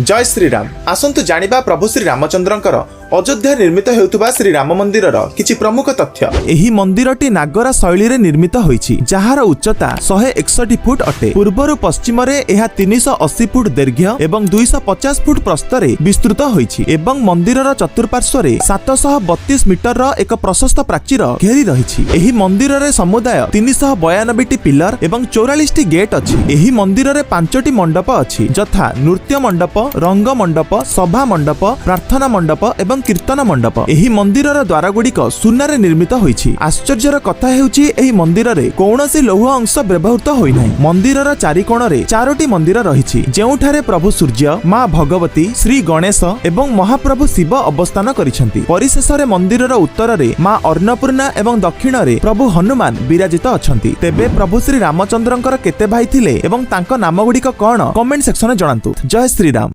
ଜୟ ଶ୍ରୀରାମ। ଆସନ୍ତୁ ଜାଣିବା ପ୍ରଭୁ ଶ୍ରୀ ରାମଚନ୍ଦ୍ରଙ୍କର ଅଯୋଧ୍ୟା ନିର୍ମିତ ହେଉଥିବା ଶ୍ରୀ ରାମ ମନ୍ଦିରର କିଛି ପ୍ରମୁଖ ତଥ୍ୟ। ଏହି ମନ୍ଦିରଟି ନାଗରା ଶୈଳୀରେ ନିର୍ମିତ ହୋଇଛି, ଯାହାର ଉଚ୍ଚତା 161 ଫୁଟ ଅଟେ। ପୂର୍ବରୁ ପଶ୍ଚିମରେ ଏହା 380 ଫୁଟ ଦୈର୍ଘ୍ୟ ଏବଂ 250 ଫୁଟ ପ୍ରସ୍ଥରେ ବିସ୍ତୃତ ହୋଇଛି ଏବଂ ମନ୍ଦିରର ଚତୁଃପାର୍ଶ୍ୱରେ 732 ମିଟରର ଏକ ପ୍ରଶସ୍ତ ପ୍ରାଚୀର ଘେରି ରହିଛି। ଏହି ମନ୍ଦିରରେ ସମୁଦାୟ 392ଟି ପିଲର ଏବଂ 44ଟି ଗେଟ୍ ଅଛି। ଏହି ମନ୍ଦିରରେ ପାଞ୍ଚଟି ମଣ୍ଡପ ଅଛି, ଯଥା ନୃତ୍ୟ ମଣ୍ଡପ, ରଙ୍ଗ ମଣ୍ଡପ, ସଭା ମଣ୍ଡପ, ପ୍ରାର୍ଥନା ମଣ୍ଡପ ଏବଂ କୀର୍ତ୍ତନ ମଣ୍ଡପ। ଏହି ମନ୍ଦିରର ଦ୍ୱାରଗୁଡ଼ିକ ସୁନାରେ ନିର୍ମିତ ହୋଇଛି। ଆଶ୍ଚର୍ଯ୍ୟର କଥା ହେଉଛି, ଏହି ମନ୍ଦିରରେ କୌଣସି ଲୌହ ଅଂଶ ବ୍ୟବହୃତ ହୋଇନାହିଁ। ମନ୍ଦିରର ଚାରି କୋଣରେ ଚାରୋଟି ମନ୍ଦିର ରହିଛି, ଯେଉଁଠାରେ ପ୍ରଭୁ ସୂର୍ଯ୍ୟ, ମା ଭଗବତୀ, ଶ୍ରୀ ଗଣେଶ ଏବଂ ମହାପ୍ରଭୁ ଶିବ ଅବସ୍ଥାନ କରିଛନ୍ତି। ପରିଶେଷରେ ମନ୍ଦିରର ଉତ୍ତରରେ ମା ଅନ୍ନପୂର୍ଣ୍ଣା ଏବଂ ଦକ୍ଷିଣରେ ପ୍ରଭୁ ହନୁମାନ ବିରାଜିତ ଅଛନ୍ତି। ତେବେ ପ୍ରଭୁ ଶ୍ରୀ ରାମଚନ୍ଦ୍ରଙ୍କର କେତେ ଭାଇ ଥିଲେ ଏବଂ ତାଙ୍କ ନାମଗୁଡ଼ିକ କଣ, କମେଣ୍ଟ ସେକ୍ସନରେ ଜଣାନ୍ତୁ। ଜୟ ଶ୍ରୀରାମ।